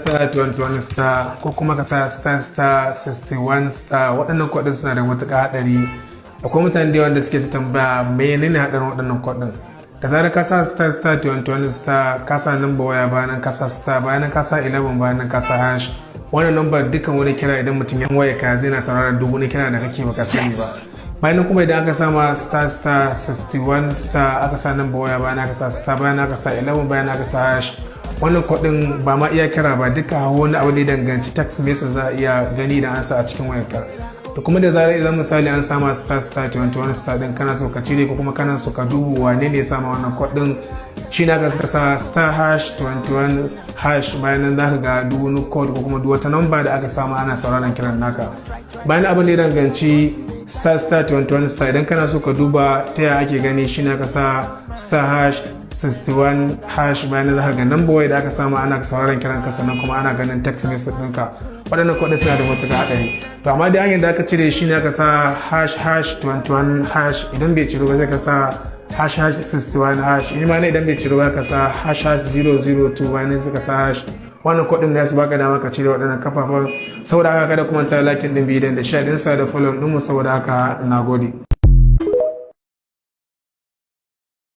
star 21 star ko kuma ka sa star star 61 star. Waɗannan code ɗin suna da matuƙar haɗari. Akwai mutane da yawa da suke ta tambaya menene haɗarin waɗannan code ɗin. Da zarar ka sa star star 21 star, ka sa number waya, bayan ka sa star, bayan ka sa 11, bayan ka sa hash, wannan number, dukkan wani kira idan mutum ya waya ka, zai na saurara duk wani kira da kake baka sani ba. Bayan kuma idan aka sama star star 61 star, aka sa number waya, bayan aka sa star, bayan aka sa 11, bayan aka sa hash, wannan code ɗin ba ma iya kira ba, duka wani abu da ya danganci text message za a iya gani da an sa a cikin wayarka. Da kuma da zarar idan misali an sama star star 21 star din, kana so ka cire ko kuma kana so ka duba wane ne ya sama wannan code din, shi na ka sa star hash 21 hash. Bayan nan zaka ga duk wani code ko kuma duk wata number da aka sama ana sauraron kiran naka. Bayan abin da ya danganci star star 21 star, idan kana so ka duba ta yaya ake gani, shi na ka sa star hash 61 hash. Bayan za ka ga number waya da aka samu ana sauraron kiran ka, sannan kuma ana ganin text message ɗinka. Waɗannan kuɗin suna da matuƙar haɗari. To amma dai hanyar da aka cire shi ne aka sa hash hash 21 hash. Idan bai ciro ba, sai ka sa hash hash 61 hash. In ma ne idan bai ciro ba, ka sa hash hash 002, bayan sai ka sa hash. Wannan kuɗin da su baka dama ka cire waɗannan kafafen. Saboda haka kada kuma ta like ɗin bidiyon da share ɗinsa da follow ɗinmu. Saboda haka, na gode.